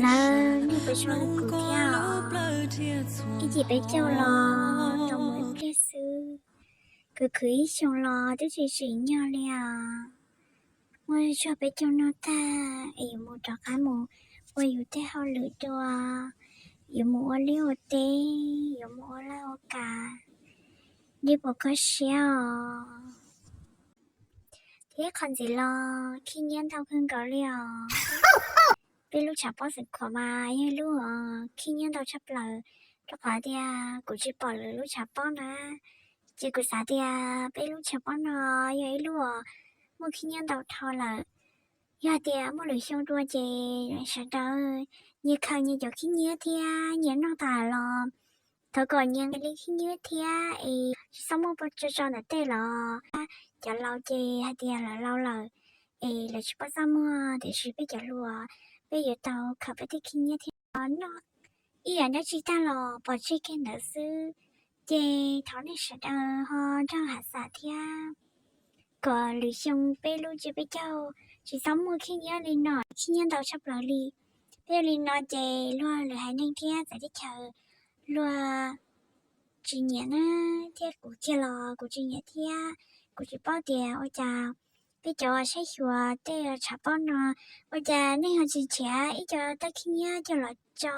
Lawv, nej puas zoo li kuv thiab os? Ib cim peb caug los tau mus ib pliag xwb, khwv khwv ib xyoos los twb tsis tsim nyog li os. Muaj tsuag peb caug no tag es yuav mus rov qab mus ua yus tej hauj lwm dua, yuav mus ua liaj ua teb, yuav mus ua laj ua kam, li puas kho siab os. Thiab qhov ntxiv los khib nyiab ntau kawg nkaus li os. Peb lub tshav pob Xeev Khuam mas yog ib lub khib nyiab ntau tshaj plaws, rau qhov tias kuv tsis pom lwm lub tshav pob na, ces kuv xav tias peb lub tshav pob no yog ib lub muaj khib nyiab ntau dhau lawm. Yog tias muaj lwm xyoo dua ces sawv daws nyias khaws nyias cov khib nyiab thiab nyias noj tas los thov kom nyias nqis li khib nyiab thiab es tsis txhob muaj tso tso ntawm tej los. Cov laus ces hais tias lawv laus lawm es lawv tsis paub txaj muag, tiam sis peb cov hluas, peb yuav tau khaws peb tej khib nyiab thiab noj ib yam dab tsi tag los pov tseg kiag ntawd xwb. Ces thov nej sawv daws ho nrog hav xav thiab, kom lwm xyoo peb lub tsiab peb caug tsis txhob muaj khib nyiab li no, khib nyiab ntau tshaj plaws li. Peb ua li no ces luag lwm haiv neeg thiab txawv teb chaws luag tsis nyiam na, thiab kuv kiag los kuv tsis nyiam thiab. Kuv tsis paub tias ua cas peb cov saib xyuas tej tshav pob no, ua cas nej ho tsis nrhiav ib co tawb khib nyiab coj los tso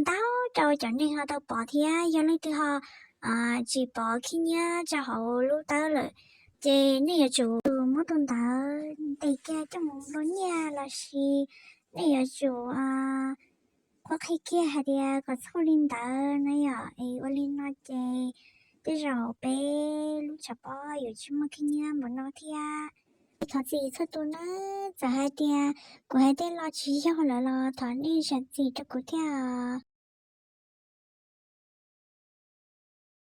ntau rau cov neeg ho tau pov thiab. Yog leej twg ho tsis pov khib nyiab tso hauv lub tawb lawm, ces nej yuav tsum muab tus ntawd ntes kiag coj mus nplua nyiaj los sis nej yuav tsum qhuab qhia kiag hais tias kom txhob li ntawd na yom. Es ua li no ces tej zaum peb lub tshav pob yuav tsis muaj khib nyiab npaum no thiab. Thov txim txhua tus nawb, txawm hais tias kuv hais tej lo tsis yog lawm los thov nej zam txim rau kuv thiab.